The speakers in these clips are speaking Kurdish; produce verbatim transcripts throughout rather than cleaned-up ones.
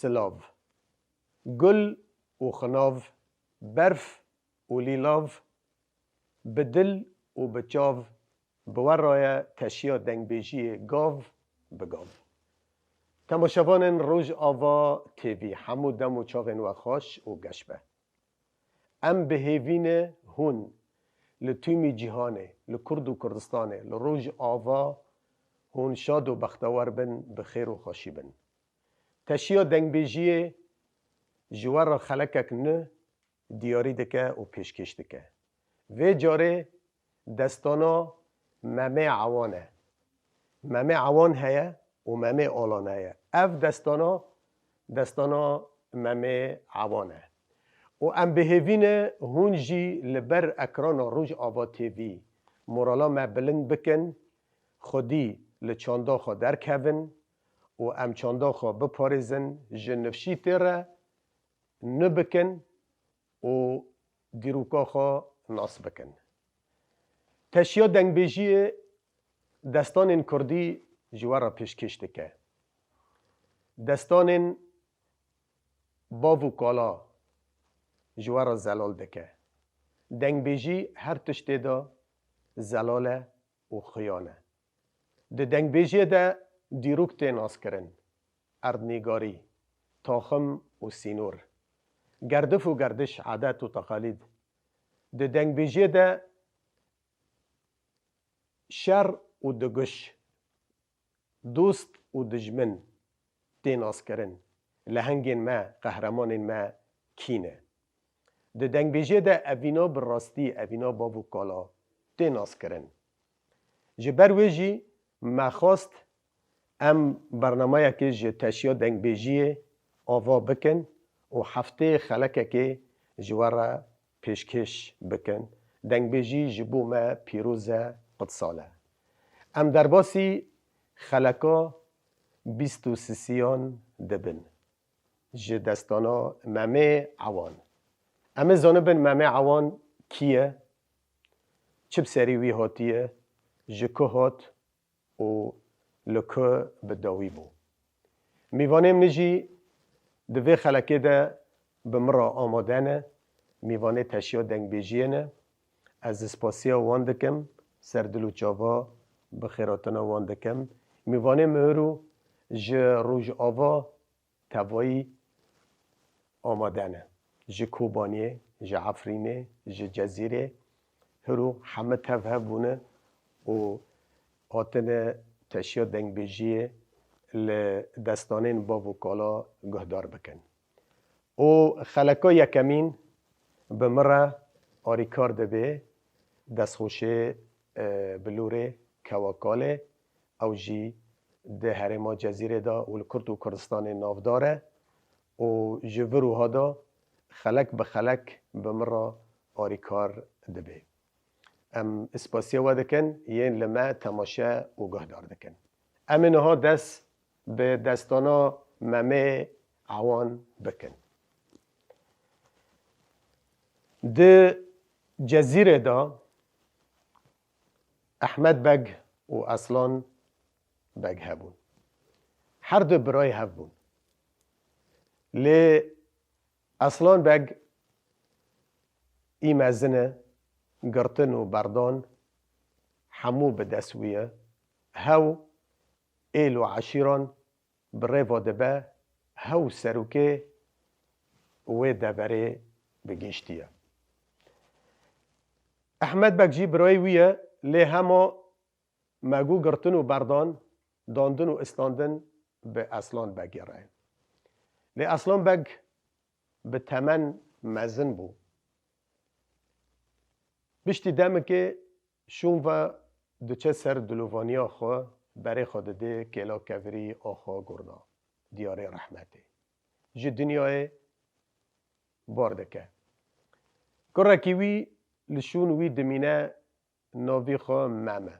Silav. Gul û xinav, berf û lîlav, bi dil û bi çav, bi we re ye teşiya dengbêjiyê gav bi gav. Temaşevanên Rojava T V, hemû dem û çaxên we xweş û geş be. Em bi hêvî ne hûn li tûmî cîhanê, li Kurd û Kurdistanê, li Rojava hûn şad û bextewar bin, bi xêr û xweşî bin. Teşiya dengbêjiyê ji we re xelekek nû diyarî dike û pêşkêş dike. Vê carê destana Memê Ewan e. Memê Ewan heye û Memê Alan heye. Ev destana, destana Memê Ewan e. Û em bi hêvî ne hûn jî li ber ekrana Rojava T V morala me bilind bikin, xwedî li çanda xwe derkevin û em çanda xwe biparêzin, ji nifşîtê re nû bikin û dîroka xwe nas bikin. Teşiya dengbêjiyê destanên kurdî ji we re pêşkêş dike. Destanên bav û kala ji we re zelal dike. Dengbêjî her tiştê de zelal e û xiyan e. Di dengbêjiyê de dîrok tê naskirin, erdnîgarî, taxim û sînor, gerdif û gerdiş, adet û teqalîd. Di dengbêjiyê de şer û diguş, dost û dijmin tê naskirin. Lehengên me, qehremanên me kî ne? Di dengbêjiyê de evîna bi rastî, evîna bav û kala tê naskirin. Ji ber wê jî me xwest em bernameyekê ji teşiya dengbêjiyê ava bikin û hefteyê xelekekê ji we re pêşkêş bikin. Dengbêjî ji bo me pîroz e, qudsal e. Em derbasî xeleka bîst û sisiyan dibin. Ji destana Memê Ewan. Em ê zanibin Memê Ewan kî ye, çi bi serî wî hatiye, ji ku hat û li ku bi dawî bû. Mîvanê min jî di vê xelekê de bi min re amade ne, mîvanê teşiya dengbêjiyê ne. Ez spasiya wan dikim, ser dil û çava bi xêratina wan dikim. Mîvanê min hiro ji Rojava tevayî amade ne. Ji Kobaniyê, ji Efrînê, ji Cezîrê, hiro heme tev hev bûne û hatine teşiya dengbêjiyê li destanên bav û kala guhdar bikin. Û xeleka yekemîn bi min re arîkar dibe destxweşê, e, Bilûrê Kewakalê, ew jî di herêma Cezîrê de û li Kurd û Kurdistanê navdar e û ji vir û ha de xelek bi xelek bi min re arîkar dibe. Em spasiya we dikin, yên li me temaşe û guhdar dikin. Em ê niha dest bi destana Memê Ewan bikin. Di Cezîrê de Ehmed Beg û Aslan Beg hebûn. Her du birayê hev bûn. Lê Aslan Beg î mezin e, girtin û berdan hemû bi dest wî ye. Hew êl û eşîran bi rêva dibe, hew serokê wê deverê bi giştî ye. Ehmed Beg jî birayê wî ye, lê hema me got girtin û berdan, dandin û istandin bi Aslan Begê re. Lê Aslan Beg bi temen mezin bû. Piştî demekê şûn ve diçe ser dilovaniya xwe, berê xwe didê kêla kevirî axa Gurna, diyarê rehmetê. Ji dinyayê bar dike. Kurekî wî li şûn wî dimîne, navî xwe Mem e.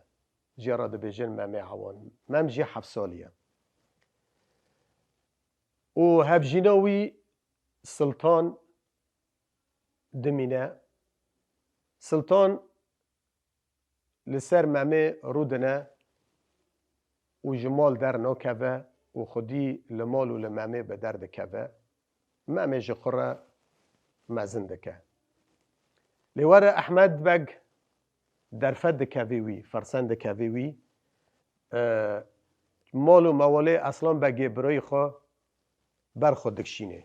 Jê re dibêjin Memê Ewan. Mem jî heft salî ye. Û hevjîna wî Siltan dimîne. Siltan li ser Memê rûdine û ji mal dernakeve û xwedî li mal û li Memê bi derdikeve. Memê ji xwe re mezin dike. Lê were Ehmed Beg derfet dikevî wî, fersend dikevî wî, e, mal û mewalê Eslan Begê birayî xwe ber xwe dikşînê.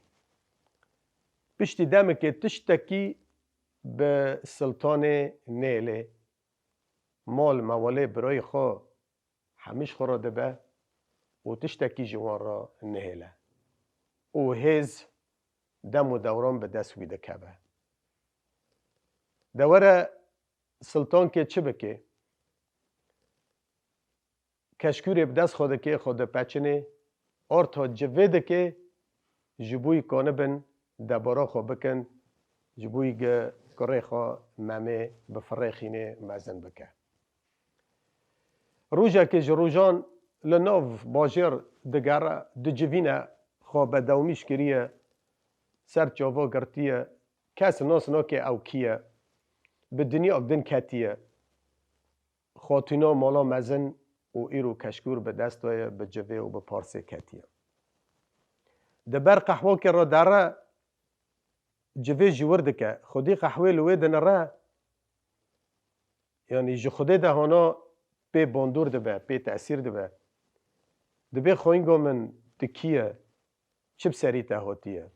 Piştî demekê tiştekî bi Siltanê nêlê. Mal mewalê birayî xwe hemî ji xwe re dibe û tiştekî ji wan re nihêle. Û hêz dem û dewran bi dest wî dikeve. De were Siltankê çi bike? Keşkûrê bi dest xwe dike, xwe dipeçinê, orta civê dike, ji bo yî kanibin debara xwe bikin, ji bo yî gi kurê xwe Memê bi firê xînê mezin bike. Rojekê ji rojan li nav bajêr digere, dicivîne, xwe bedewmîş kiriye, ser çava girtiye, kes nas nake ew kî ye, bi dinyayek din ketiye. Xatûna mala mezin û îro keşkûr bi dest de ye, bi civê û bi parsê ketiye. Di ber qehwakê re dere, civê ji wir dike. Xwedî qehwê li wê dinire, yanî ji Xwedê de hana pê bandor dibe, pê tesîr dibe. Dibê xwînga min, tu kî ye, çi bi serî te hatiye?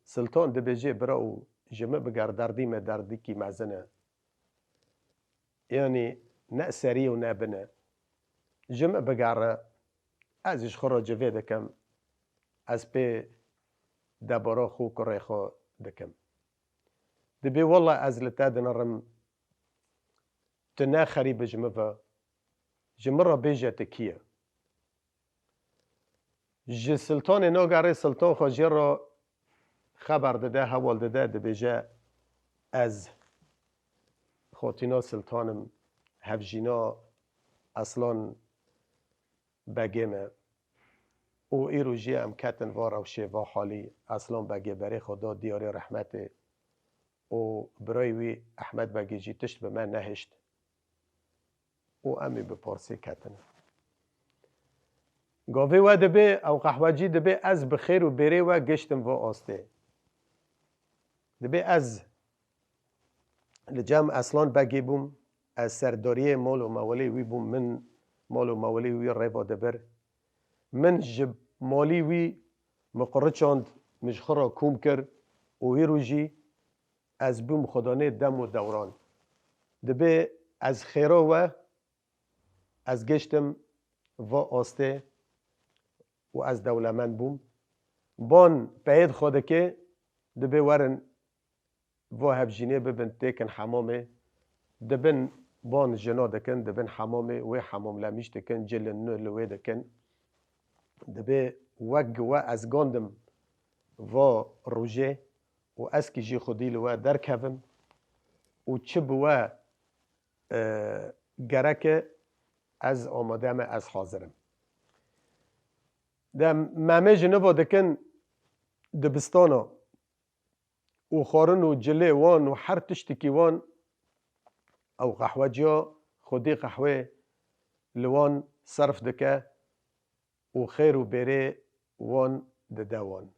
Siltan dibêje, bira û ji min bigere, derdî me derdikî mezin e. Yanî ne serî û ne bin e. Ji min bigere, ez ji xwe re civê dikim, ez pê debara xwe û kurê xwe dikim. Dibê wela ez li te dinirim, tu ne xerîb ji min ve, ji min re bêje tu kî ye. Ji Siltanê nagere, Siltan xwe jê re xeber dide, heval dide, dibêje, ez Xatîna Siltan im, hevjîna Eslan Begê me. Û îro jî em ketin va rewşê, va halî, Eslan Begê berê xwe da diyarê rehmetê û birayê wî Ehmed Begê jî tişt bi me nehişt. Û em ê bi parsê ketine. Gavê we dibê, ew qehwecî dibê, ez bi xêr û bêrê we giştim va astê. Dibê ez li cem Eslan Begê bûm, ez serdariyê mal û mewelê wî bûm, min mal û mewelê wî rêva dibir. Min ji malî wî min qiriçand, min ji xwe re kom kir û îro jî ez bûm xwedanê dem û dewran. Dibê ez xêra we, ez giştim va astê û ez dewlemend bûm. Ban peyêd xwe dike, dibê werin va hevjînê bibin, têkin hemamê. Dibin ban jina dikin, dibin hemamê, wê hemamlemîş dikin, cilin nû li wê dikin. Dibê wek we ez gandim va rojê û ez kî jî xwedî li we derkevim û çi bi we, e, gerek e, ez amade me, ez hazir im. De Memê ji niva dikin dibistana û xwarin û cilê wan û her tiştekî wan, ew qehweciya xwedî qehwê li wan serf dike û xêr û bêrê wan dide wan.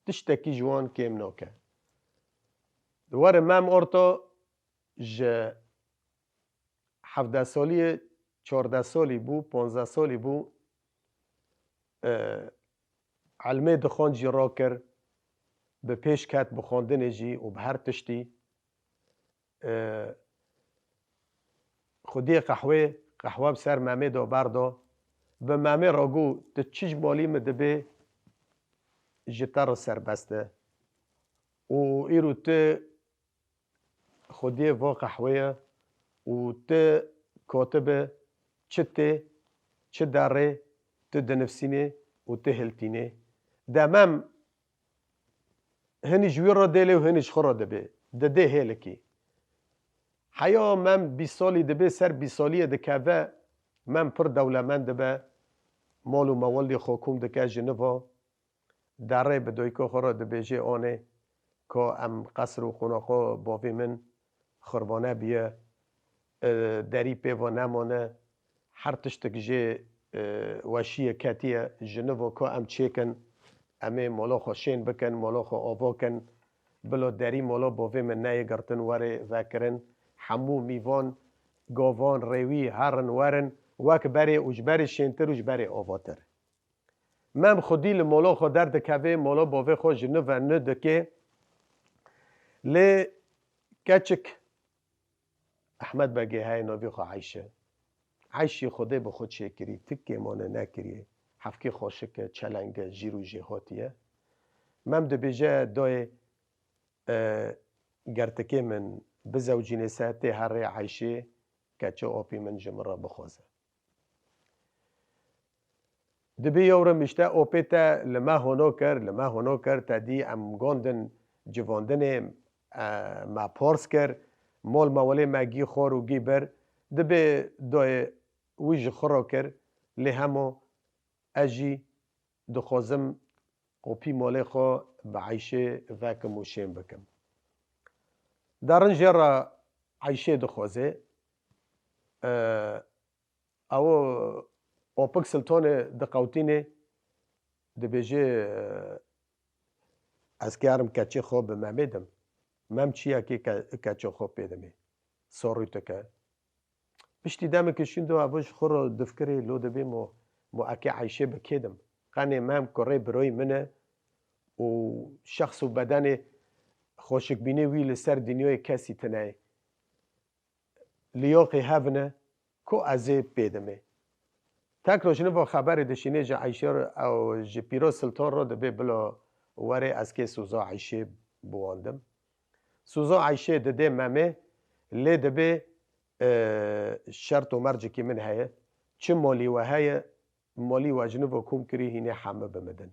Tiştekî ji wan kêm nake. Were Mem orta ji hevdeh saliyê, çardeh salî bû, panzdeh salî bû, e, elmê dixwend jî rakir, bi pêş ket bi xwendinê jî û bi her tiştî. E, xwediyê qehwê, qehwe bi ser Memê de berda. Bi Memê re got, tu çi ji malî min dibê, ji te re serbest e. Û îro tu xwediyê va qehwê ye û tu katibe, çi tê, çi derê, tu dinivsînê û tu hiltînê. De Mem hinî ji wî re dêlê û hinî ji xwe re dibê. Didê hêlikî. Heya Mem bîst salî dibê, ser bîst saliyê dikeve, Mem pir dewlemend dibe, mal û mewelî xwe kom dike ji niva. Derê bi doyka xwe re dibêje, anê ka em qesr û qonaxa bavê min xirvane bûye, e, derî pê ve nemane, her tiştek jê, e, weşiyê ketiye, ji nivo ku em çêkin, em ê mola xwe şên bikin, mola xwe ava kin, bilo derî mola bavê min neyê girtin, were vekirin, hemû mîvan, gavan, rêwî, herin, werin, wek berê û ji berê şêntir û ji berê avatir. Mem xwedî li mola xwe derdikeve, mola bavê xwe ji nû ve nû dike. Lê keçik Ehmed Begê heye navê xwe Eyşe. Eyşî Xwedê bi xwe çêkirî, ti kêmane nekiriye. Hevkê xweşik e, çeleng e, jîr û jêhatî ye. Mem dibêje dayê, e, gertikê min bizewcîne se tê herê Eyşê, keçê apî min ji min re bixwaze. Dibê yew re mişte opê te li me hono kir, li me hono kir, te dî em gondin civandinê, e, me pars kir, mol me welê me gî xwar û gî bir, dibê doyê wî ji xwe re kir, lê hemo ez jî dixwazim qopî molê xwe bi Eyşê vekim û şên bikim. Derin jê re Eyşê dixwaze, e, ew opik Siltonê diqewtînê, dibêje, ez karim keçê xwe bi Memê dim. Mem çiyekê ke-, keçê xwe pê dimê. Sorî dike. Piştî demekê şûn do evo ji xwe re difikirê, lo dibê mo, mo ekê Eyşê bi kê dim. Qenê Mem kurê biroyê min e û şexs û bedenê xweşikbînê wî li ser dinyayê kesî tune ye. Liyaqê hev ne, ku ez ê pê dimê. Tekro ji niva xeberê dişînê ji Eyşê re, ew ji Pîroz Silton re dibê bilo were ez kê soza Eyşê biwandim. Soza Eyşê didê Memê, lê dibê, e, şert û mercekî min heye. Çi molî we heye, molî we ji niva kom kirî hînê heme bi min din.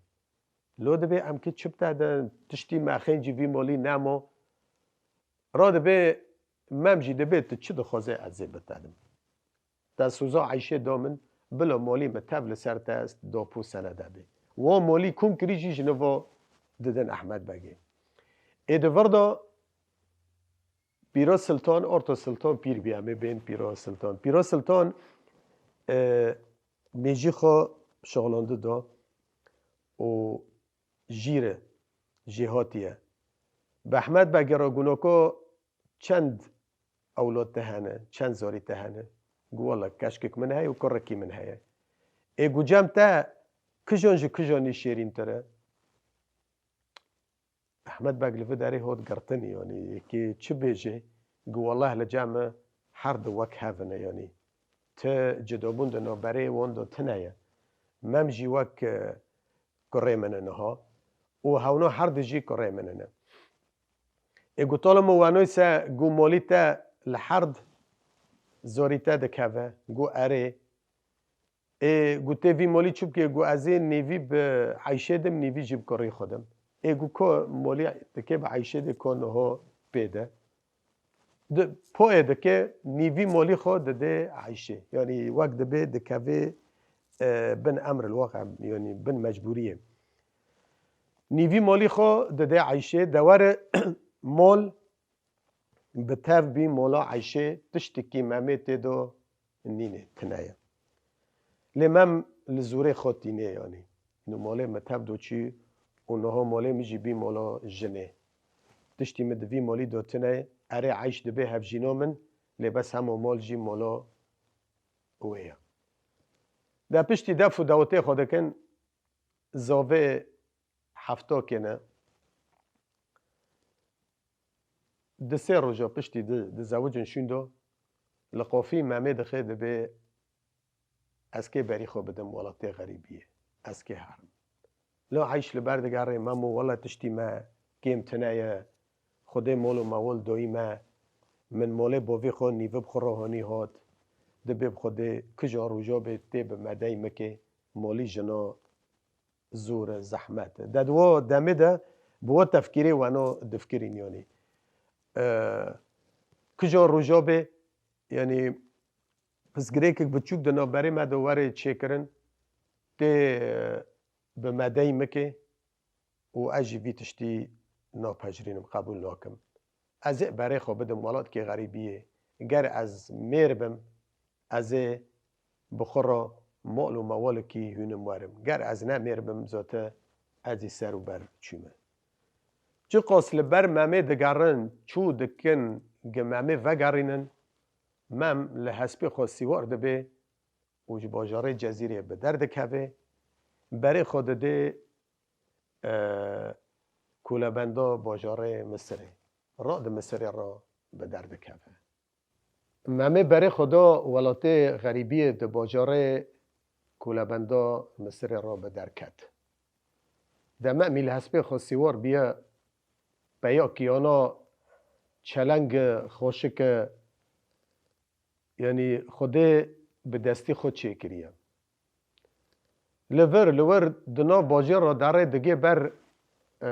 Lo dibê em kê çi bite din, tiştî me xêncî vî molî nemo. Ra dibê Mem jî dibê tu çi dixwazê ez ê bitedim. Te soza Eyşê do min, bilo molî min tev li ser te est, dopu senede bê. Wo molî kom kirî jî ji nivo didin Ehmed Begê. Ê di vir de Pîroz Silton, Orto Silton pîr bî, em ê bên Pîroz Silton. Pîroz Silton, e, mêjî xwe şoxlandi do û jîr e, jêhatî ye. Bi Ehmed Begê re gunoko çend ewlod te hene, çend zarî te hene? Gu wele keşkek min heye û kurekî min heye. Ê gu cem te kijon ji kijonî şêrîntir e? Ehmed Beg li vê derê hot girtinî, yanî yekê çi bêjê, gu weleh li cem me her du wek hev in e, yanî ti cidabûn di navberê wan de tune ye. Mem jî wek, e, kurê min e niha û hewna her du jî kurê min in e. Ê gu talo min wenoy se gu molî te li herd zorî te dikeve, gu erê, Ê, gu tê vî molî çi bikê? Gu ez ê nêvî bi Eyşê dim, nêvî jî bi kurê xwe dim. Ê, gu ko molî dikê bi Eyşê de ko niho pê de. Di, poyê dike, nîvî molî xwe dide Eyşê. Yanî wek dibe dikeve, e, bin emr el-waqi, yanî bin mecbûriyê. Nîvî molî xwe dide Eyşê, dewere mol bi tev bî mola Eyşê, tiştekî Memê tê do nîne, tune ye. Lê Mem li zûrê xwe tîne, yanî. Nû molê min tev do çî û niha molê min jî bî mola jinê. Tiştî min di vî molî do tune ye, erê Eyş dibe hevjîno min, lê bes hemo mol jî mola wê ye. De piştî def û dawetê xwe dikin, zavê hefta kêne. Di sê roja piştî di, dizewicin şûn do, li qofî Memê dixê dibê ez kê berî xwe bidim welatê xerîbiyê. Ez kê herim. Lo Eyş li ber digerê, Memo wele tiştî me kêm tune ye. Xwedê mol û mewil doyî me. Min molê bovî xwe nîvib xwe rohanî hat. Dibê bi Xwedê kija roja bê tê bi medey mikê. Molî jina zor e, zehmet e. De di wo demê de bi wo tefkîrê weno difikirîn, yanî, e, kija roja bê, yanî, pirsgirêkek biçûk di navberê me de were çêkirin, tê, e, bi medey mikê û ez jî vî tiştî napejirînim, qebûl nakim. Ez ê berê xwe bidim welatkê xerîbiyê. Ger ez mêr bim, ez ê bi xwe re mal û mewalekî hûnim werim. Ger ez nemêr bim, zate ez ê ser û ber çûme. Çiqas li ber Memê digerin, çû dikin, gi Memê vegerînin, Mem li hespê xwe sîwar dibe û ji bajarê Cezîrê bi derdikeve, berê xwe dide, e, kûlebenda bajarê Misirê. Ra di Misirê ra bi derdikeve. Memê berê xwe da welatê xerîbiyê, di bajarê kûlebenda Misirê ra bi derket. Dema Mem li hespê xwe sîwar biye, peya kiyana çeleng e, xweşik e, yanî Xwedê bi destî xwe çêkiriye. Li vir, li wir di nav bajêr re derê digê ber, e,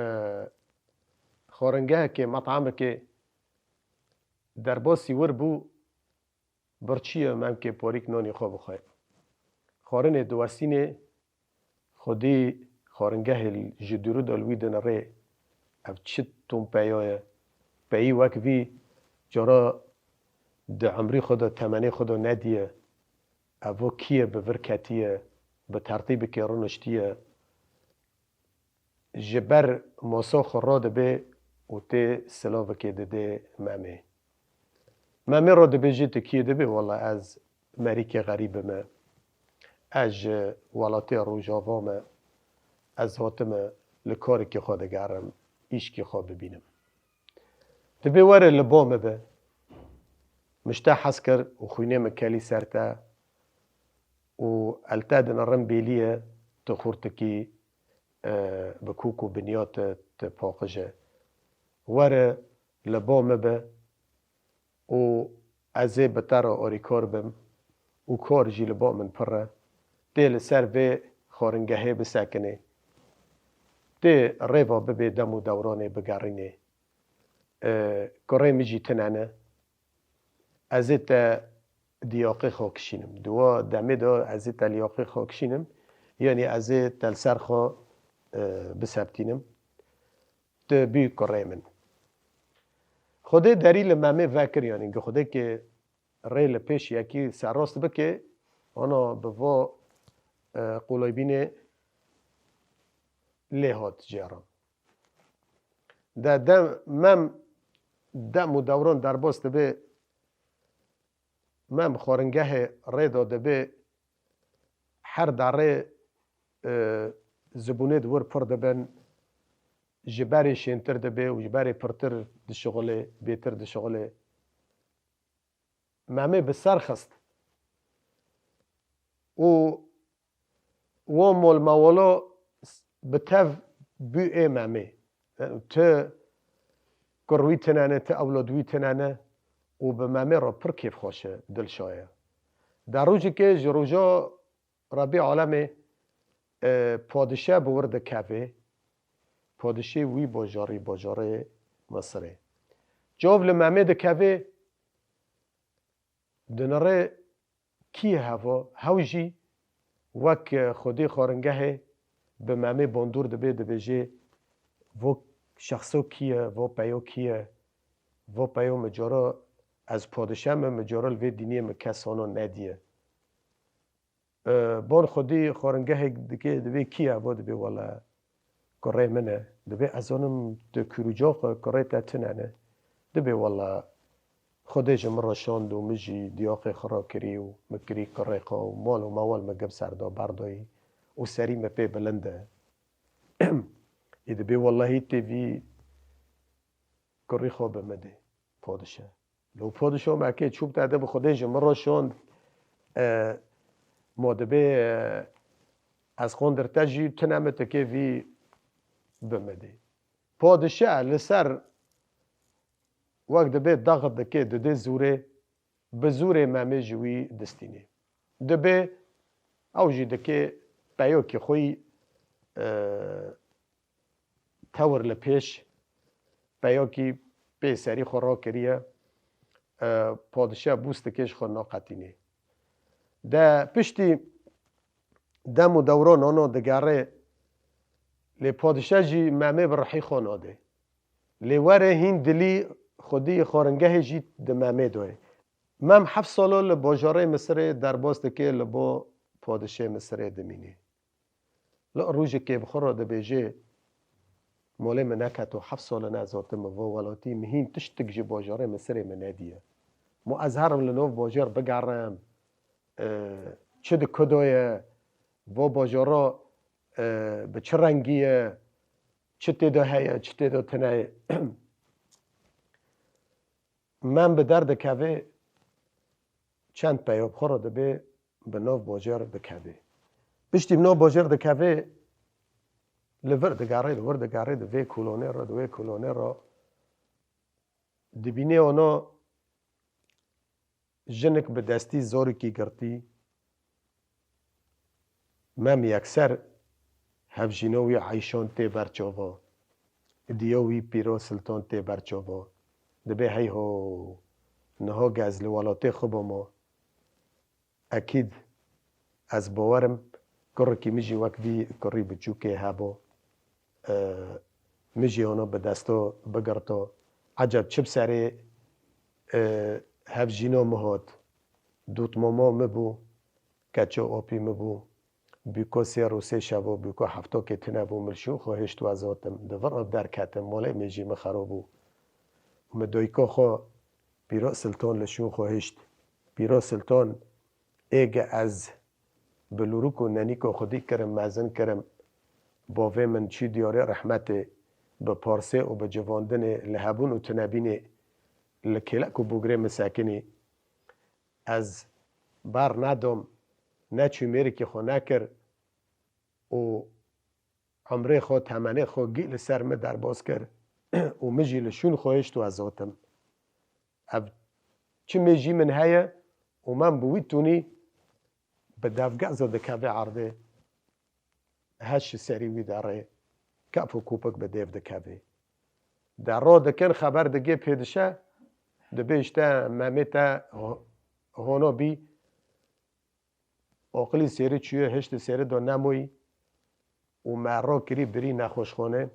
xwaringehekê, metamekê, derbasî wir bû, birçî ye, Memkê porîk nanî xwe bixwe. Xwarinê diwestînê, xwedî xwaringehê ji dûrû de li wî dinirê. Ev çi tom peya ye? Peyî wek vî cara di emrî xwe de, temenê xwe de nediye. Evo kî ye bi vir ketiye, bi tertîbikê rûniştiye. Ji ber masa xwe radibe û tê silavikê dide Memê. Memê re dibêje, tu kî yê? Dibê, wela ez merîkê xerîb im e. Ez ji welatê Rojava me. Ez hatime li karekî xwe digerim, îşkî xwe bibînim. Dibê were li ba min be. Min ji te hez kir û xwînê min kelî ser te û el te dinirim bêlî ye, tu xurtikî, e, bi kûk û binya te, tu paqij e. Were li ba min be û ez ê bi te re arîkar bim û kar jî li ba min pir e. Tê li ser vê xwaringehê bisekinê. Tê rêva bibê dem û dewranê bigerînê. E, kurê min jî tune ne. Ez ê te diyaqê xwe kişînim. Di wa demê de ez ê te liyaqê xwe kişînim. Yanî ez ê te li ser xwe, e, biseptînim. Tu bî kurê min. Xwedê derî li Memê vekir, yanî gi Xwedê ke rê li pêş yekî serrast bike, ana bi va, e, qolaybînê lê hat jê re. De dem, Mem dem û dewran derbas dibe, Mem xwaringehê rê de dibe, her derê, e, zibûnê di wir pir dibin, ji berê şêntir dibe û ji berê pirtir dişixulê, bêtir dişixulê. Memê bi ser xist û wan molmewala bi tev bû ê Memê. Yanî tu kur wî tune ne, tu ewlad wî tune ne û bi Memê re pir kêfxweş e, dilşa ye. De rojekê ji roja Rebî Alemê, e, padişe bi wir dikeve, padişê wî bajarî, bajarê Misirê. Çav li Memê dikeve, dinirê kî ye heva, hew jî wek, e, xwedî xwaringehê bi Memê bandor dibe, dibêje, vo şexso kî ye, vo peyo kî ye, vo peyo min cara ez padişe me, min cara li vê dîniyê min kes hana nediye. E, ban xwedî xwaringehê dike, dibê kî ye, vo dibê wele kurê min e. Dibê ez zanim tu kûr û cax e, kurê te tune ne. Dibê wele Xwedê ji min re şand û min jî diyaqê xwe rakirî û min kirî kurê xwe û mal û mewal min gim ser da berdayî û serî min pê bilind e. Ê dibê welehî tê vî kurî xwe bi min dê, padişe. Lo padişa me kê çû bi te de bi Xwedê ji min re şand, e, ma dibê, e, ez qandir te jî tune me, tu kê vî bi min dê. Padişe li ser wek dibê daxit dike, didê zûrê, bi zûrê Memê ji wî distînê. Dibê ew jî dike peyokî xwe yî, e, tewir li pêş, peyokî pê serî xwe rakiriye, e, padişe bûs dike ji xwe naqetînê. De piştî dem û dewran ana digere, lê padişe jî Memê bi rihî xwe nade. Lê were hîn dilî xwedî xwaringehê jî di Memê de ye. Mem heft sala li bajarê Misirê derbas dike li bo padişê Misirê dimînê. Li rojekê bi xwe re dibêje, molê min neketo, heft sal e nezotim min vo welatî, min hîn tiştik ji bajarê Misirê min nediye. Mo ez herim li nav bajar bigerim, e, çi di ku de ye, vo bajara, e, bi çi rengî ye, çi tê de heye, çi tê de tune ye. Mem bi derdikeve, çend peya bi xwe re dibe, bi nav bajar dikeve. Piştî bi nav bajar dikeve, li vir digarê, li wir digarê, di vê kolonê re, di wê kolonê re dibîne ona jinik bi destî zorikî girtî. Mem yekser hevjîna wî Eyşan tê ber çava. Diya wî Pîro Siltan tê ber çava. Dibê hey ho, niha gez li welatê xwe bama. Ekîd ez bawerim, kurikî min jî wek vî kurî biçûkê hebo. E, min jî ona bi desto bigirto. Eceb çi bi serê, e, hevjîna min hat? Dûtmama min bû, keça apî min bû. Bûko sê rû sê şevo, bûko heftokê tune bû, min li şûn xwe hişt û ez hatim. Di vir re derketim, molê min jî min xero bû. Û min doyko xwe Pîro Silton li şûn xwe hişt. Pîro Silton, êge ez bi lûrik û nenîko xwedî kirim, mezin kirim. Bavê min çû diyarê rehmetê, bi parsê û bi civandinê, li hebûn û tunebînê, li kêlek û bûgirê min sekinî. Ez ber nedom, neçû mêrikî xwe nekir û emrê xwe, temenê xwe gî li ser min derbas kir û min jî li şûn xwe hişt û ez hatim. Ev çi mêjî min heye û mem bi wî tunî bi devgeza dikeve erdê, heş ji serî wî derê, kef û kûpik bi dêv dikevê. Derro dikin, xeber digê pêdişe, dibê işte memê te ho-, hono bî, oqilî sêrî çûye, hiştê sêrî do nemoyî û me ro kirî birî nexweşxane.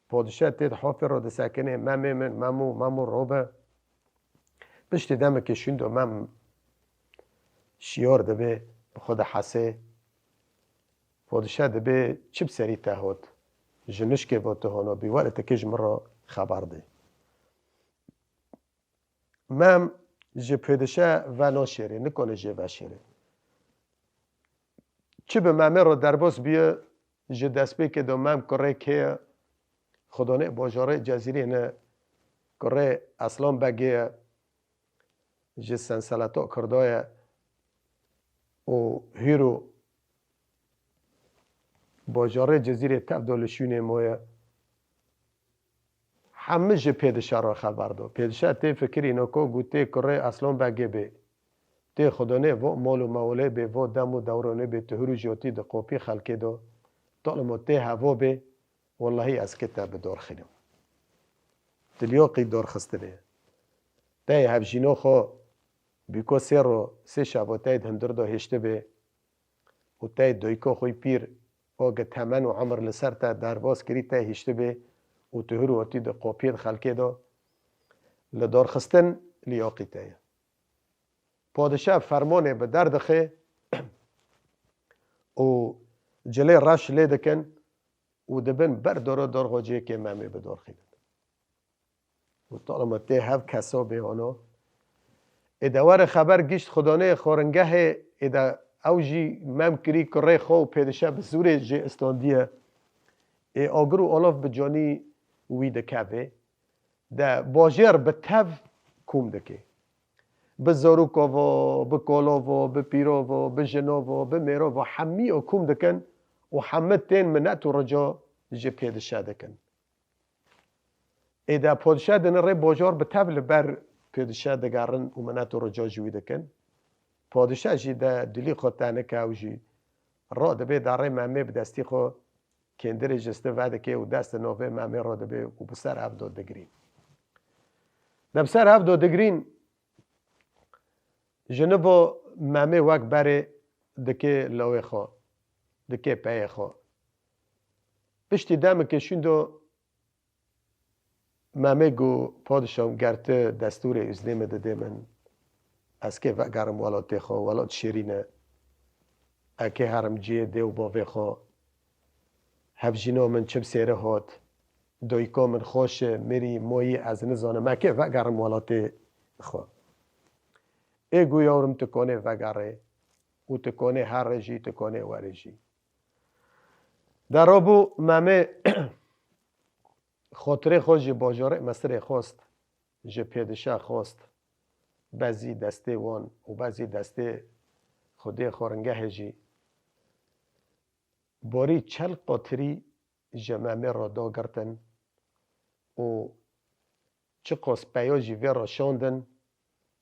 Padişah tê di hofê ro disekinê, memê min, memo, memo robe. Piştî demekê şûn do mem şiyar dibe, bi xwe dihese. Padişah dibe çi bi serî te hot? Ji nişkê bo tu hono bî, were tekê ji min re xeber de. Mem ji pêdişe venaşêrê, nikane jê veşêrê. Çi bi memê re derbas bûye, ji destpêkê de mem kurê kê ye, xwedonê bajarê Cezîrê ne, kurê Eslan Begê ye, ji senseleta Kurda ye û hîro bajarê Cezîrê tev do li şûnê moye. Hemî ji pêdişa re xeber do. Pêdişa tê fikir îno ko gotê kurê Aslon Begê bê. Tê xwedonê vo mol û mewlê bê, vo dem û dewronê bê, tu hûr û jotî di qopî xelkê do. Tolimo tê hevo bê, wellahî ez ki te bi dor xinim. Dilyoqî dorxistinê. Tey hevjîno xo bîko sê ro, sê şevo tey di hundir do hêşti bê. Û tey doyko xwe pîr, o ge temen û emir li ser te derbas kirî, te hiştibê û tu hir û otî di qopiyê di xelkê de li dorxistin liyaqî te ye. Padişah fermanê bi derdixe û cilê reş lê dikin û dibin ber doro dorxociyê kê Memê bidorxînin. Û talima tê hev kesa bê hano. Ê de were xeber gişt xudanê xoringehê, ê de ew jî Mem kirî kurê xwe û pêdişe bi zûrê jê istandiye. Ê agir û olav bi canî wî dikeve. De bajêr bi tev kûm dike. Bi zarokova, bi kolova, bi pîrova, bi jinova, bi mêrova hemî o kûm dikin û hemî tên minet û rica ji pêdişe dikin. Ê de padişah dinirê bajar bi tev li ber pêdişe digerin û minet û rica ji wî dikin. Padişah jî de dilî xwe tenike ew jî ra dibê derê Memê bi destî xwe kêndirê jisti vedike û dest di novê Memê re dibê û bi ser hev do digirîn. De bi ser hev do digirîn, ji nivo Memê wek berê dikê lawê xwe, dikê peyê xwe. Piştî demekê şûn do Memê got, padişam, ger tu destûrê îznê min didê min, ez kê vegerim welatê xwe, welat şêrîn e. Eke herim cihê dê û bavê xwe. Hevjîno min çi bi sêre hat. Doyîko min xweş e, mirî, moyî, ez nizanim. Eke vegerim welatê xwe. Ê gu yawrim tu konê vegerê û tu konê herê jî, tu konê werê jî. De rabû Memê xotirê xwe ji bajarê Misirê xwest, ji pêdişa xwest, bezî destê wan û bezî destê xwedê xwaringehê jî. Borî çel qotirî ji Memê re dagirtin û çiqas peya jî vê re şandin,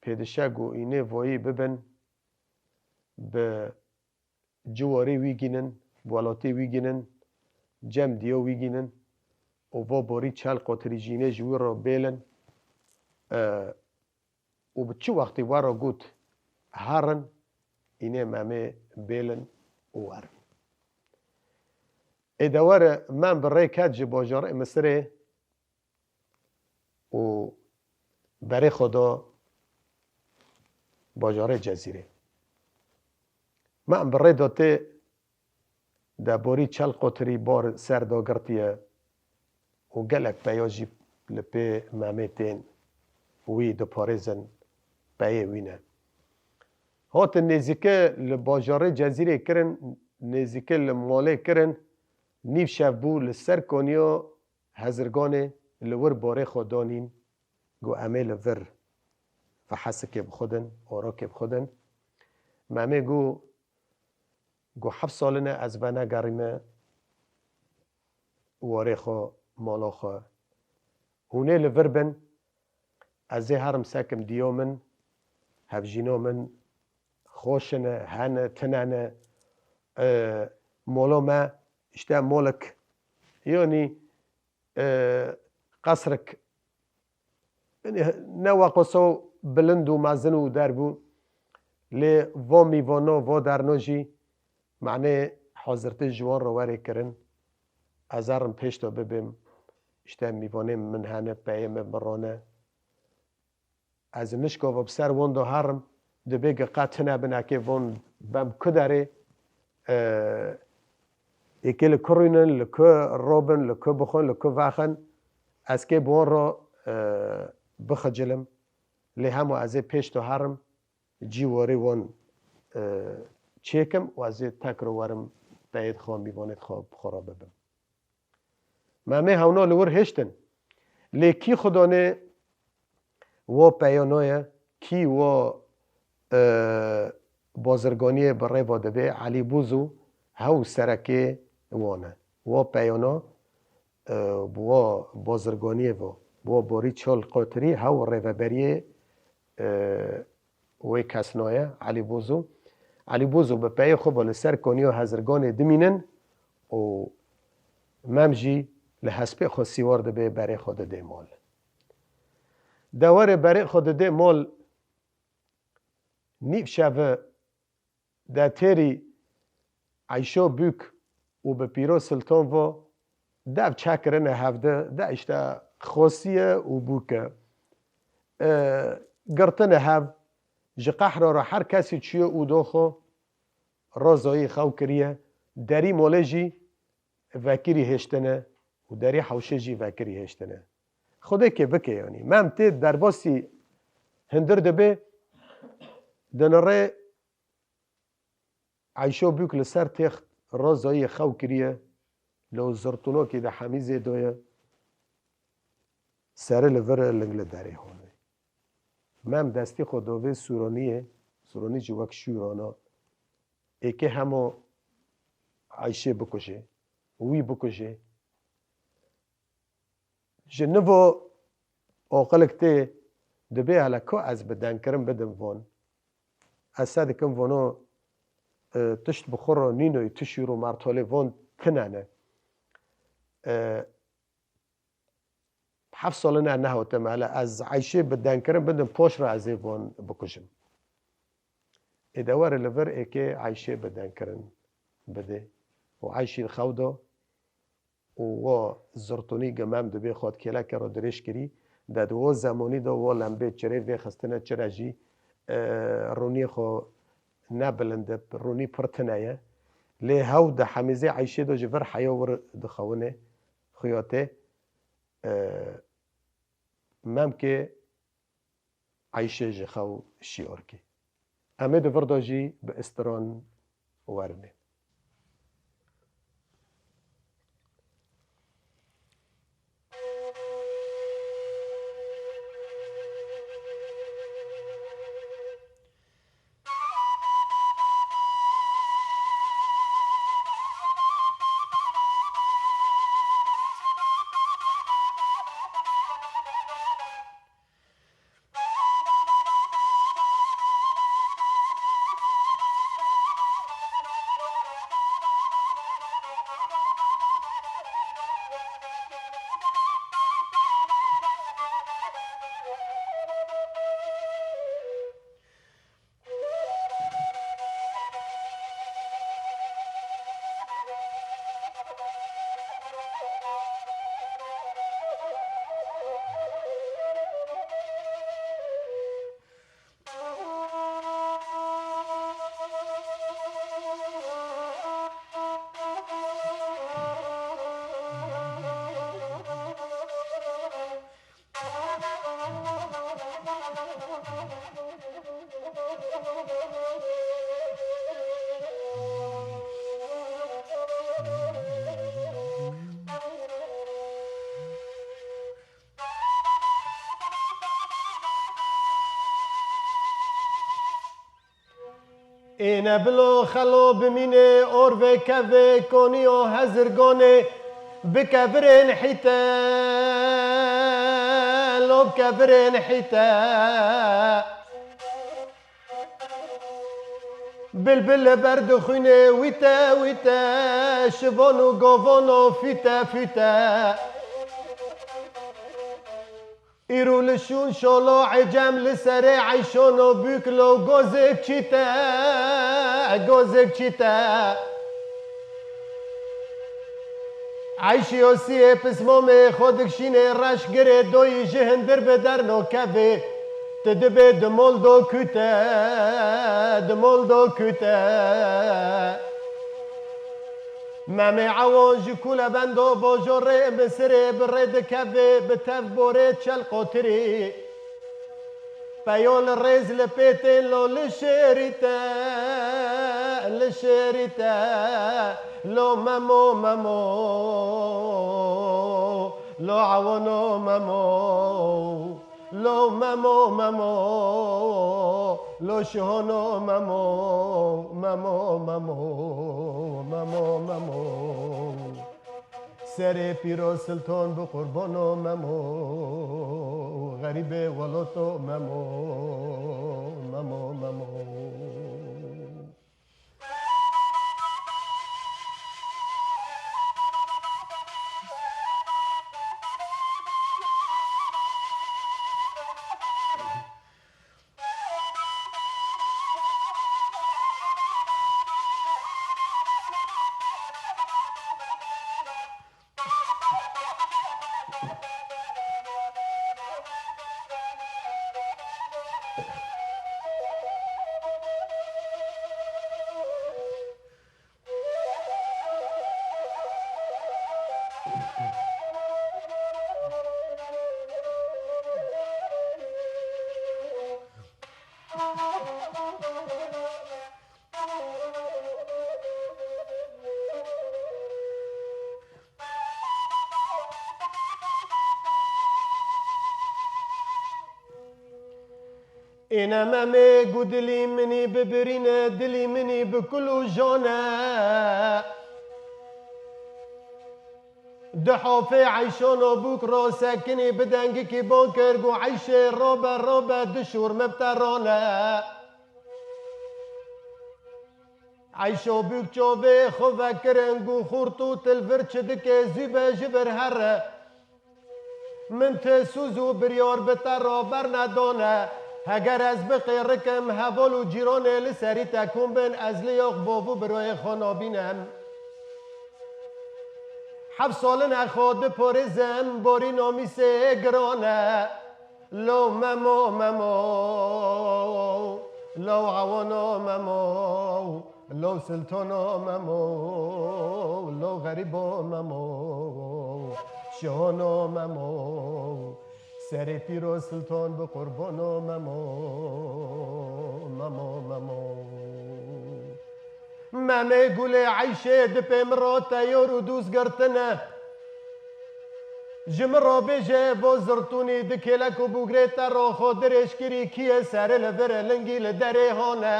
pêdişe ku înê voyî bibin, bi ciwarê wî gînin, welatê wî gînin, cem diya wî gînin û va borî çel qotirî jî înê ji wî re bêlin, e, û bi çi wextî we re got herin, înê Memê bêlin û werin. Ê de were Mem bi rê ket ji bajarê Misirê û berê xwe da bajarê Cezîrê. Mem bi rê da tê de borî çel qotirî bar ser dagirtiye û gelek peya jî li pê Memê tên wî diparêzin, peyê wî ne. Hatin nêzîke li bajarê Cezîrê kirin, nêzîke li malê kirin, nîv şev bû li ser kaniya Hezirganê li wir barê xwe danîn, got, "Em ê li vir vehesikê bi xwe din, orakê bi xwe din." Memê got, got, "Heft salin e ez venegerîme warê xwe, mala xwe. Hûn ê li vir bin, ez ê herim sekim diya min, hevjîna min xweş in e, hene, tine ne, e, mala me, işte, molik, yanî, e, qesrik, yanî, ne weqoso bilind û mezin û der bû. Lê va mîvano, va derno jî, manê hazirtî ji wan re werê kirin. Ez herim pêş de bibêm. İşte mîvanê min hene, peyê me mirane." Ez nişkova bi ser wan de herim, dibê ge qet tine bin, eke van bem ku derê, e, êkê li ku rûnin, li ku robin, li ku bixwin, li ku vexin, ez kê bi wan re, e, bixicilim. Lê hema ez ê pêş de herim, cî warê wan, e, çêkim û ez ê tekro werim peyê xwe, mîvanê xwe bi xwe re bibim. Memê hewna li wir hêştin. Lê kî xudanê wa peyano ye, kî wa, e, bazirganiyê bi rê ve dibe, Elî Bûz û hew serekê wan e. Wa peyano, e, bi wa bazirganiyê ve, bi wa borî çal qotirî hew rêveberiyê, e, wê kesna ye, Elî Bûz û. Elî Bûz û bi peyê xwe ve li ser kaniya Hezirganê dimînin û Mem jî li hespê xwe sîwar dibe, berê xwe didê mal. De were berê xwe didê mal, nîv şeve de têrî Eyşo Bûk û bi Pîro Siltan ve dev çekirine hevdi, de işte xosiye û bûke. E, girtine hev, ji qehra re her kesî çûye û doxo, rozoyî xew kiriye, derî molê jî vekirî hêştine û derî hewşê jî vekirî hêştine. Xwedê kê bike yanî. Mem tê derbasî hundir dibe, dinirê Eyşo Bûk li ser têxt rozoyê xew kiriye, li zirtûnokê de hemî zêdoye, serê li vir e, ling li derê hole. Mem destî xwe dovê sûroniyê, sûronî jî wek şûrana, êkê hemo Eyşê bikuje, wî bikuje. Ji nivo oqilik tê, dibê hele ku ez bi dengkirin bidim von. Ez se dikim vono, e, tişt bi xwe re nînoy, tişî ro mertolê von tine ne. E, heft salin e nehatim hele, ez Eyşê bi dengkirin bidim, poş re ez ê von bikujim. Ê de were li vir êkê Eyşê bi dengkirin bide. Û Eyşî xew do. Û wa zirtûnî ge Mem dibê xwe di kêleke re dirêj kirî, de di wo zemonî de wo lembê çirê vêxistine, çire jî, e, rûniyê xwe, ne bilind e, rûnî pir tune ye. Lê hew di hemîzê Eyşê de ji vir heya wir dixewine, xuya tê. E, Memkê Eyşê ji xew şiyar kê. Em ê di vir de jî bi istiran werine. Êne bilo xelo bimînê, orvê kevê koniyo hezirgonê, bi kevirên hîte, lo bi kevirên hîte. Bilbil li ber dixwîne wîte wîte, şivon û govon o fîte fîte. Îro li şûn şolo ecem li serê eyşono bûk lo gozek çîte, gozek çîte. Eyşiyo siyê pismomê xwe dikşînê reş girê doyî ji hindir bi derno kevê. Tu dibê di mol do kute, di mol do kute. Memê ewon ji kule bendo bojorê Misirê bi rê dikevê bi tev borê çel qotirî. Peyo li rêz li pê tên lo li şêrî te, li şêrî te, lo memo memo, lo ewono memo, lo memo memo, lo şihono memo, memo memo, memo memo. Serê pîro Silton bi qurbono memo, xerîbê weloto memo, memo memo. Êne Memê gu dilî minî bibirîne, dilî minî bi kul û jane. Di hofê eyşono bûk ro sekinî bi dengikî bon kir, gu eyşê robe robe di şûr mibterone. Eyşo bûk çovê xwe vekirin, gu xurt û tilvir çi dike zû be ji vir here. Min ti sûz û biryar bi te re bernedane. Heger ez biqêrikim, heval û cîranê li serî te kom bin, ez li yox bov û biroyê xwe nabînim. Heft salin e xwe diparêzim, borî namîsê giran e. Lo memo memo, Lo ewano Memo, lo siltano Memo, lo xerîbo Memo, şihono Memo. Serê pîro siltan bi qurbano Memo, Memo, Memo. Memê gulê Eyşê di pê min re te yor û dûst girtine. Ji min re bêje vo zirtûnî di kêlek û bûgrê te re xwe dirêj kirî, kî ye serê li vir e, lingî li derê hane.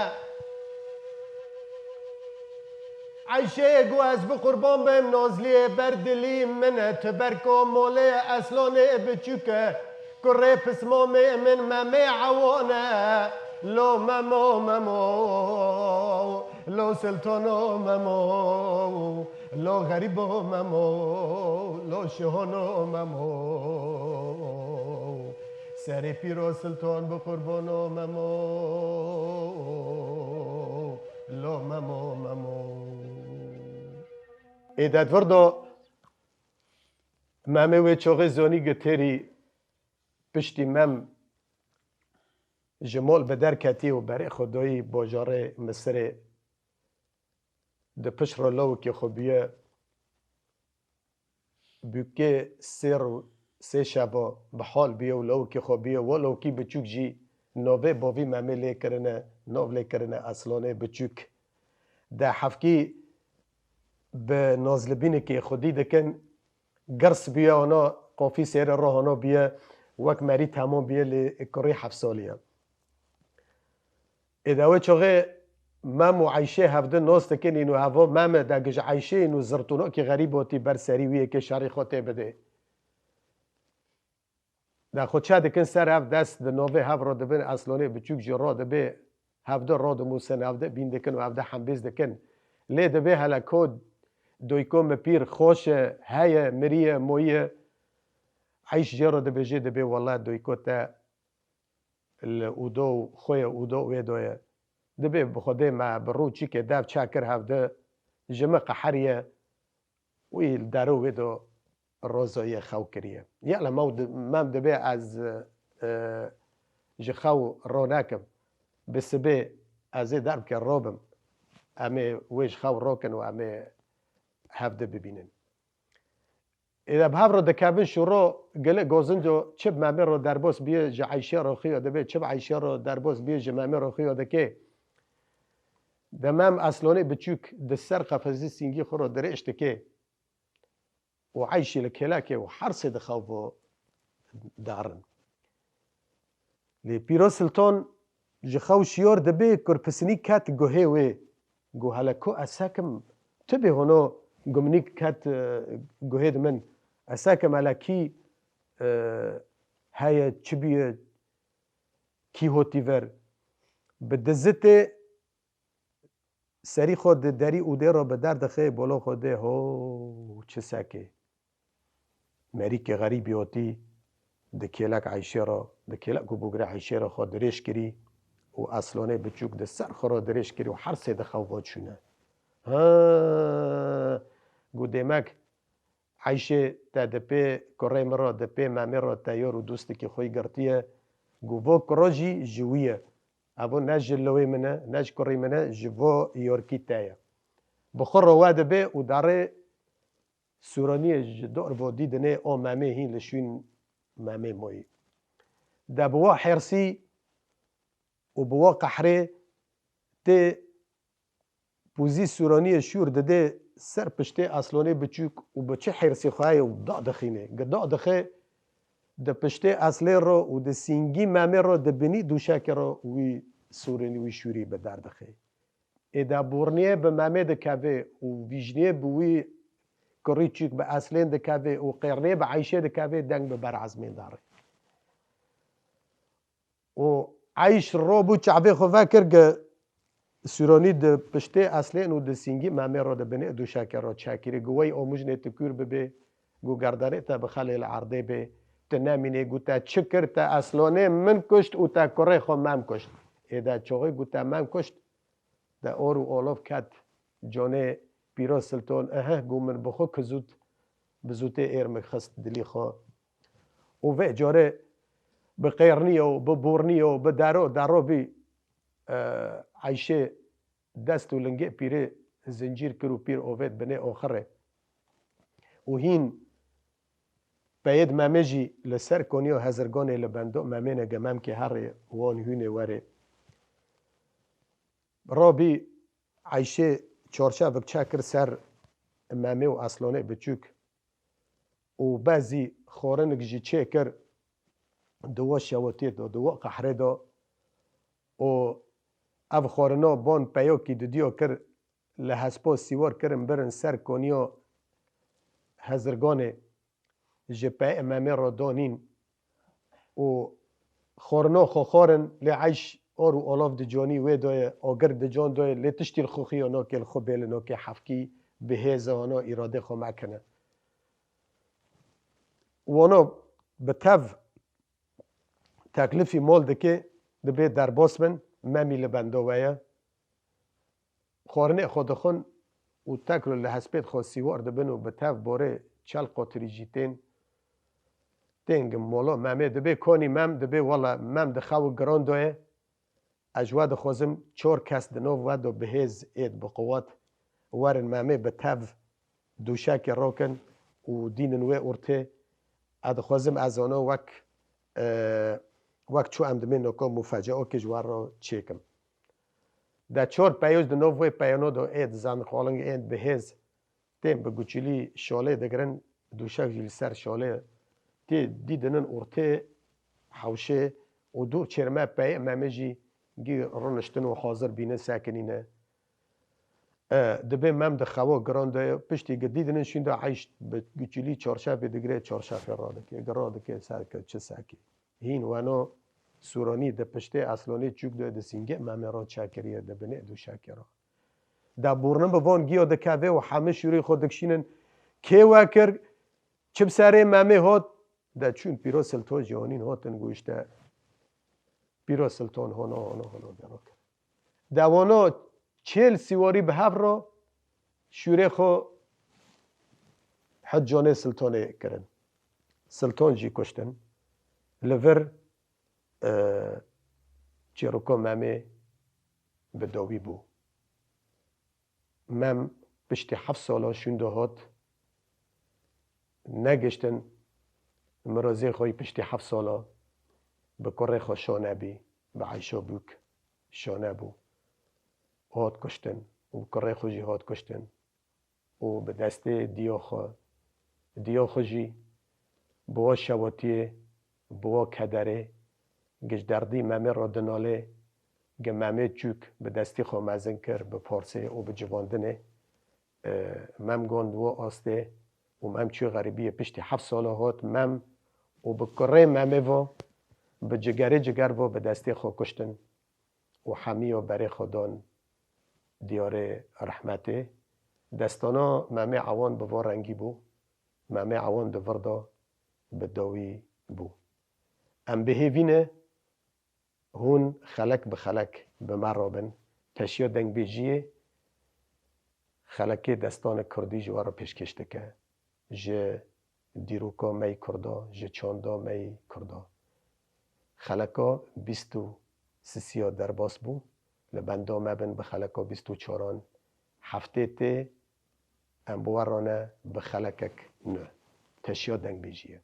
Eyşê got ez bi qurban bim, Nozliyê ber dilî min e, tu ber komolê Eslonê biçûk e. Kurê pismamê min Memê Ewan e. Lo Memo, Memo, lo siltano Memo, lo xerîbo Memo, lo şihono Memo. Serê pîro siltan bi qurbano Memo, lo Memo, Memo. Ê de di vir de Memê wê çaxê zanî gitêrî piştî Mem ji mal bi der ketî û berê xwe dayî bajarê Misirê. Di pişt re lawikê xwe bûye bûkê sê ro-, sê şeva bi hal bûye û lawikê xwe bûye. Wa lawikî biçûk jî navê bavî Memê lê kirine, nav lê kirine Eslanê biçûk. De hevkî bi nazlibînekê xwedî dikin, girs bûye, ana qafî sêre re hana bûye, wek merî temam bûye, lê kurî heft salî ye. Ê de wê çaxê Mem û Eyşê hevdi nas dikin, îno heva Mem e, de gi ji Eyşê îno zirtûnakî xerîb hatî ber serî wî yekê şerî xwe tê bidê. De xwe çe dikin ser hev, dest di navê hev re dibin, Eslonê biçûk jî re dibê, hevdi re dimûsin, hevdi bîn dikin û hevdi hembêz dikin. Lê dibê hele ko doyko mi pîr xweş e, heye, miriye, moye. Eyş jê re dibêje, dibê wele doyko te li ûdo û xwe ye, ûdo wê do ye. Dibê bi Xwedê me bi rû çîkê dev çe kir hevdi, ji min qeheriye. Wî li dero wê do rozoyê xew kiriye. Ya le mew di-, Mem dibê ez, e, ji xew ronekim. Bi sibê ez ê derbike robim. Em ê wê ji xew rokin û em ê hevdi bibînin. Ê de bi hev re dikevin şûro, gelek gozinco çi bi Memê re derbas bîye ji Eyşê re xuya dibe, çi bi Eyşê re derbas bîye ji Memê re xuya dike. De Mem Eslonê biçûk di ser qefezî sîngî xwe re dirêj dike û Eyşê li kêlekê û hersê di xew ve darin. Lê Pîro Siltan ji xew şiyar dibe, kurpisinî ket guhê wê. Got, hele ku ez sekim, tu bê hono gumnîk ket, e, guhê di min. Ez sekim hele kî, e, heye, çi bûye, kî hotî ver. Bi dizitê serî xwe di derî ûdê re bi der dixe, bolo xwe dê, ho, çi sekê. Merîkê xerîbî hotî di kêlek Eyşê re, di kêlek û bûgirê Eyşê re xwe dirêj kirî û Eslonê biçûk di ser xwe re dirêj kirî û her sê di xew ve çûne. Ha, got, demek Eyşê te di pê kurê min re, di pê Memê re te yor û dostekî xwe girtiye. Got, vo kuro jî ji wî ye. Evo ne ji lewê min e, ne ji kurî min e, ji vo yorkî te ye. Bi xwe re we dibe û darê Sûraniyê ji dor vo dî dinê o Memê hîn li şûn Memê moyî. De bi wa hêrsî û bi wa qehrê tê pûzî Sûraniyê şûr didê ser piştê Eslonê biçûk û bi çi hêrsî xwe ye û da dixîne. Gi da dixe di piştê Eslê re û di sîngî Memê re di binî dûşekê re wî Sûranî wî şûrî bi der dixe. Ê de bûrniyê bi Memê dikeve û vîjniyê bi wî kurî çûk bi Eslên dikeve û qêrniyê bi Eyşê dikeve, deng bi ber ezmên dare. Û Eyş ro bû çavê xwe vekir, gi Sûronî di piştê Eslên û di sîngî Memê ro di binê dûşekê ro çekirî. Gu wey omujnê tu kûr bibê, gu gerdanê te bi xelê li erdê bê, tu nemînê, gu te çi kir, te Eslonê min kuşt û te kurê xwe Mem kuşt. Ê de çoxê gu te Mem kuşt, de or û olof ket conê Pîroz Silton, ehe, gu min bi xwe kizût, bi zûtê êrmik xist dilî xwe. Û vê carê bi qêrniyo, bi bûrniyo, bi dero, dero bî. e, Eyşê dest û lingê pîrê zincîr kir û pîr ovêt binê oxirê. Û hîn peyêd Memê jî li ser koniya Hezirganê li bendo Memê ne gememkê herê wan hûnê werê. Rabî Eyşê çarşevik çekir ser Memê û Eslonê biçûk û bezî xwarinik jî çêkir di wa şewatiyê de, di wa qehrê de û ev xwarina ban peyokî didiya kir, li hespa sîwar kirin birin ser koniya Hezirganê ji peyê Memê re danîn û xwarina xwe xwarin lê Eyş or û olav di canî wê de ye, agir di can de ye, lê tiştî li xwe xiya nake, li xwe bêli nake, hefkî bi hêz e, hana îradê xwe mekine. Wana bi tev teklifî mal dike, dibê derbas bin, Memî li benda we ye. Xwarinê xwe dixwin û tekro li hespêt xwe sîwar dibin û bi tev borê çel qotirî jî tên, tên gim mola Memê dibê konî Mem, dibê wela Mem di xew giran de ye. Ez ji we dixwazim çar kes di nav we de bi hêz êd bi quwet werin Memê bi tev dûşekê rakin û dînin wê ortê. Ez dixwazim ez ana wek, e, wek çû em dimê noka mufecaokê ji we re çêkim. De çar peyoz di nav wê peyano de êd zanxwaling êd bi hêz tên bi guçilî şalê digirin, dûşek jî li ser şalê tê dî dinin ortê hewşê û dûr çêrme peyê Memê jî gî rûniştin û hazir bînin sekinîne. E, dibê Mem di xewa giran de ye, piştî gi dî dinin şûnda Eyş bi guçilî çarşafê digire, çarşafê radike, gi radike serke çi sekê. Hîn weno sûranî di piştê Eslonê çûk de di sîngê Memê re çekiriye, di binê dûşekê re. De bûrnin bi van giya dikeve û hemî şûrê xwe dikşînin. Kê we kir? Çi bi serê Memê hat? De çûn pîro Silto jî hanîn hatin goşte. Pîro Silton hono, hono, hono gero kir. De wano çêl sîwarî bi hev re şûrê xwe hit canê Siltonê kirin. Silton jî kuştin. Li vir, e, çêroka Memê bi dawî bû. Mem piştî heft sala şûnde hat, negiştin mirazê xwe yî piştî heft sala bi kurê xwe şone bî, bi Eyşo bûk şone bû. Hat kuştin û kurê xwe jî hat kuştin û bi destê diya xwe, diya xwe jî bi wa şewatiyê, bi wa kederê, gi ji derdî Memê re dinalê, gi Memê çûk bi destî xwe mezin kir, bi parsê û bi civandinê. E, Mem gond wo astê û Mem çû xerîbiyê. Piştî heft sala hat Mem û bi kurê Memê vo, bi cigerê ciger vo bi destê xwe kuştin û hemiya berê xwe dan diyarê rehmetê. Destana Memê Ewan bi vo rengî bû. Memê Ewan di vir de bi dawî bû. Em bi hêvî ne hûn xelek bi xelek bi me re bin. Teşiya dengbêjiyê xelekê destana kurdî ji we re pêşkêş dike. Ji dîroka me yî kurda, ji çanda me yî kurda. Xeleka bîst û sisiya derbas bû. Li benda me bin bi xeleka bîst û çaran heftê tê. Em bi we re ne bi xelekek nû. Teşiya dengbêjiyê.